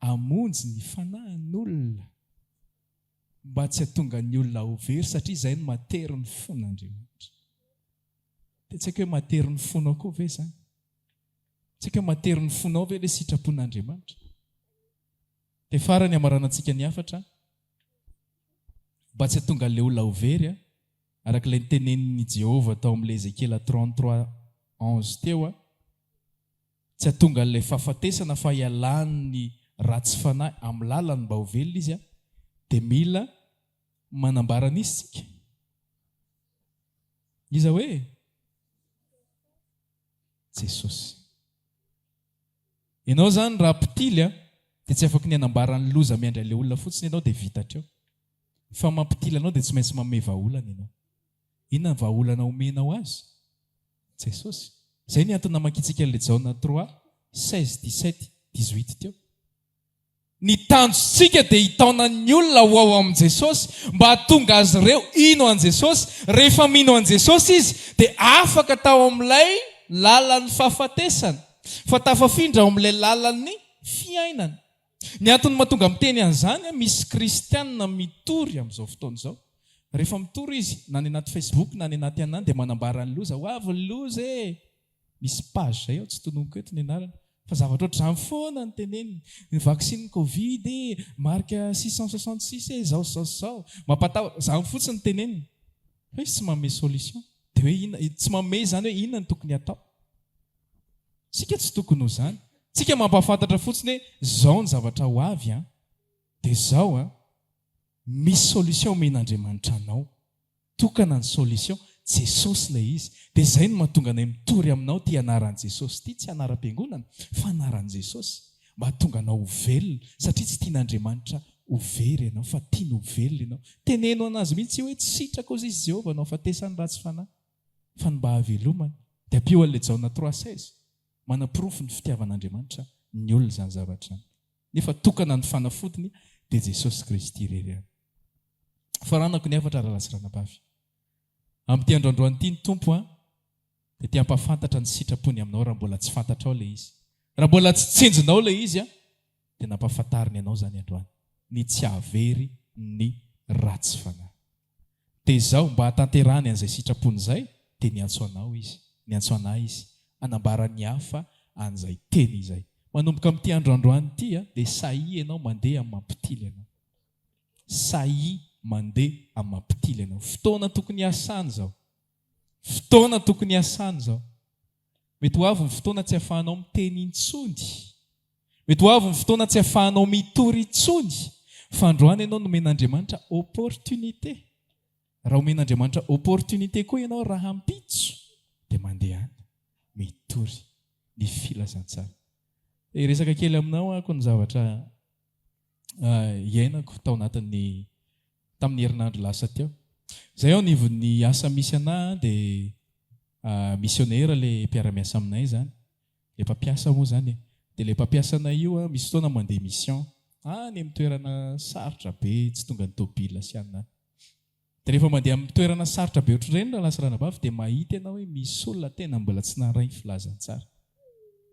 hamonjy ny fanahin'olona mba tsy hahatonga ny olona ho very satria izay no matery ny fon'Andriamanitra. Dia tsy haiko hoe matery ny fonao koa ve izany? Tsy haiko hoe matery ny fonao ve ilay sitrapon'Andriamanitra? Dia farany hamaranantsika ny hafatra, mba tsy hahatonga an'ilay olona ho very, araka ilay notenenin'i Jehovah tao amin'ilay Ezekiela 33, 11 teo, tsy hahatonga an'ilay fahafatesana fa hialan'ny ratsy fanahy amin'ny lalany mba ho velona izy, dia mila manambara an'iza isika? Iza hoe? Jesosy. Ianao izany raha mpitily a, dia tsy afaky ny hanambara ny loza miandry an'ilay olona fotsiny ianao dia vita hatreo. Fa mampitily anao dia tsy maintsy manome vahaolana ianao. Inona ny vahaolana omenao azy? Jesosy. Izay ny antony namakiantsika an'ilay Jaona trois. 16, 17, 18 teo. Ny tanjontsika dia hitaona ny olona ho ao amin'i Jesosy mba hahatonga azy ireo hino an'i Jesosy. Rehefa mino an'i Jesosy izy dia afaka tao amin'ilay lalan'ny fahafatesana fa tafafindra ao amin'ilay lalan'ny fiainana. Ny antony mahatonga miteny an'izany, misy kristianina mitory amin'izao fotoana izao. Rehefa mitory izy, na any anaty Facebook na any anaty anona dia manambara ny loza, ho avy ny loza e! Misy page izay ao, tsy tononiko eto ny anarany, fa zavatra ohatr'izany foana no teneniny. Ny vaccin covid e, marque 666 e, izao sy izao sy izao. Mampatahotra, izany fotsiny no teneniny. Fa izy tsy manome solution. Dia hoe inona, tsy manome izany hoe inona no tokony hatao. Tsika tsy tokony ho izany. Tsika mampahafantatra fotsiny hoe izao ny zavatra ho avy an, dia izao an, misy solution omen'Andriamanitra anao. Tokana ny solution, Jesosy ilay izy. Dia izay no mahatonga anay mitory aminao ity anaran'i Jesosy ity, tsy anaram-piangonana fa anaran'i Jesosy, mba hahatonga anao ho velona, satria tsy tian'Andriamanitra ho very ianao fa tiany ho velona ianao. Teneno an'azy mihitsy hoe tsy sitrako hozy izy Jehovah no hahafatesan'ny ratsy fanahy fa ny mba hahavelomany. Dia ampio an'ilay Jaona 3 16, manaporofo ny fitiavan'Andriamanitra ny olona izany zavatra izany. Nefa tokana ny fanafodiny dia Jesosy Kristy irery ihany. Faranako ny hafatra rahalahy sy ranabavy. Amin'ity andro androany ity ny Tompo an dia te hampahafantatra ny sitrapony aminao raha mbola tsy fantatrao ilay izy. Raha mbola tsy tsinjonao ilay izy an dia nampahafantariny anao izany androany. Ny tsy hahavery ny ratsy fanahy. Dia izao, mba hahatanterahany an'izay sitrapony izay, dia niantso anao Izy, niantso anah Izy, hanambara ny hafa an'izay teny izay. Manomboka amin'ity andro androany ity, dia sahia ianao mandeha amin'ny mampitily anao. Sahia mandeha amin'ny mampitily anao. Fotoana tokony hiasana izao. Fotoana tokony hiasana izao. Mety ho avy ny fotoana tsy ahafahanao miteny intsony. Mety ho avy ny fotoana tsy ahafahanao mitory intsony. Fa androany ianao nomen'Andriamanitra opportunité. Raha omen'Andriamanitra opportunité koa ianao rahampitso dia mandehana mitory ny filazantsara. Hiresaka kely aminao aho ny zavatra iainako tao anatin'ny tamin'ny herinandro lasa teo. Izay ao anivon'ny asa misy anah dia misionera ilay mpiara-miasa aminay izany, ilay mpampiasa moa izany e. Dia ilay mpampiasa anay io misy fotoana mandeha mission any amin'ny toerana sarotra be tsy tongan'ny tôbila sy anona any. Dia rehefa mandeha amin'ny toerana sarotra be ohatr'ireny rahalahy sy ranabavy dia mahita ianao hoe misy olona tena mbola tsy naharay ny filazantsara.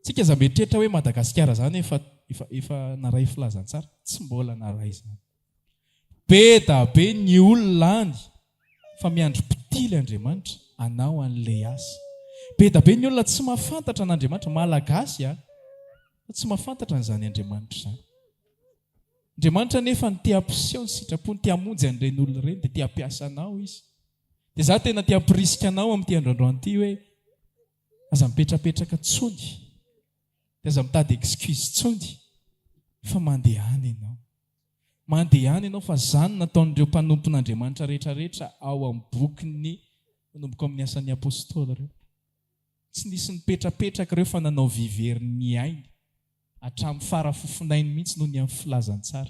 Tsika aza mieritreritra hoe Madagasikara izany efa efa efa naray filazantsara. Tsy mbola naray izany. Be da be ny olona any fa miandry mpitily Andriamanitra anao an'ilay asa. Be da be ny olona tsy mahafantatra an'Andriamanitra, Malagasy a, fa tsy mahafantatra an'izany Andriamanitra izany. Andriamanitra anefa no te hampiseho ny sitrapony, te hamonjy an'ireny olona ireny, dia te hampiasa anao Izy. Dia za tena te hampirisika anao amin'ity andro androany ity hoe aza mipetrapetraka tsony, dia aza mitady excuse tsony fa mandehana ianao. Mandehana ianao fa zany no nataon'ireo mpanompon'Andriamanitra rehetra rehetra ao amin'ny bokin'ny manomboka ao amin'ny asan'ny apostoly ireo. Tsy nisy nipetrapetraka ireo fa nanao vy very ny ainy hatramin'ny fara fofonainy mihitsy noho ny amin'ny filazantsara.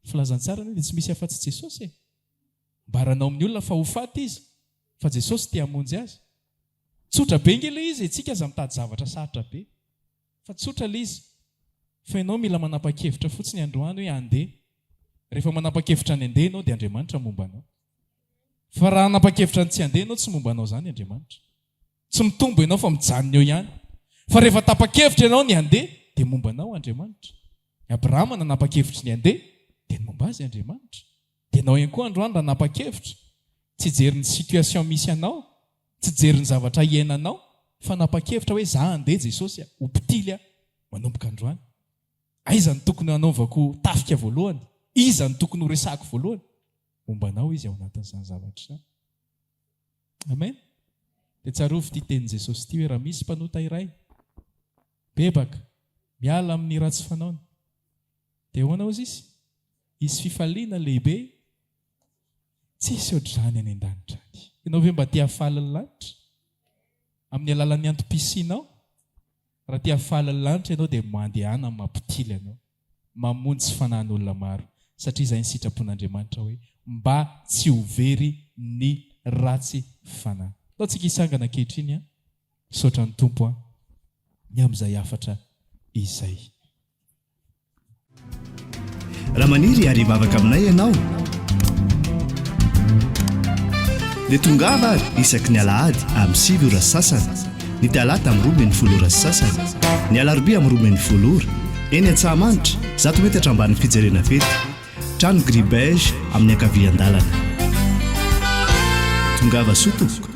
Ny filazantsara anie dia tsy misy afa-tsy Jesosy e! Ambaranao amin'ny olona fa ho faty izy fa Jesosy te hamonjy azy. Tsotra be nge ilay izy e, tsika aza mitady zavatra sarotra be fa tsotra ilay izy fa ianao mila manapa-kevitra fotsiny androany hoe handeha. Rehefa manapa-kevitra ny handeha ianao dia Andriamanitra momba anao. Fa raha hanapa-kevitra ny tsy handeha ianao tsy momba anao izany Andriamanitra. Tsy mitombo ianao fa mijanona eo ihany. Fa rehefa tapa-kevitra ianao ny handeha dia momba anao Andriamanitra. I Abrahama nanapa-kevitry ny handeha dia ny momba azy Andriamanitra. Dia ianao ihany koa androany raha nanapa-kevitra tsy hijery ny situation misy anao, tsy hijery ny zavatra iainanao fa nanapa-kevitra hoe za handeha Jesosy a, ho mpitily aho manomboka androany. Aiza no tokony hanaovako tafika voalohany? Iza no tokony ho resahako voalohany? Momba anao Izy ao anatin'izany zavatra izany. Amen. Dia tsarovy ity tenin'i Jesosy ity hoe raha misy mpanota iray bebaka, miala amin'ny ratsy fanaony, dia ahoana hozy izy? Hisy fifaliana lehibe tsisy ohatr'izany any an-danitra any. Ianao ve mba te hahafaly ny lanitra? Amin'ny alalan'ny antom-pisianao? Raha te hahafaly ny lanitra ianao dia mandehana mampitily anao, mamonjy fanahin'olona maro, satria izay ny sitrapon'Andriamanitra hoe mba tsy ho very ny ratsy fanahy. Ndao tsika hisangana ankehitriny an! Misaotra ny Tompo an! ny amin'izay hafatra izay. Raha maniry ary hivavaka aminay ianao dia tongava ary isaky ny alahady amin'ny 9 ora sy sasany, ny talata amin'ny 12 ora sy sasany, ny alarobia amin'ny 12 ora, eny Antsahamanitra, 100 metatra ambanin'ny fijerena fety, trano gris beige amin'ny ankavian-dalana. Tongava soa tompoko.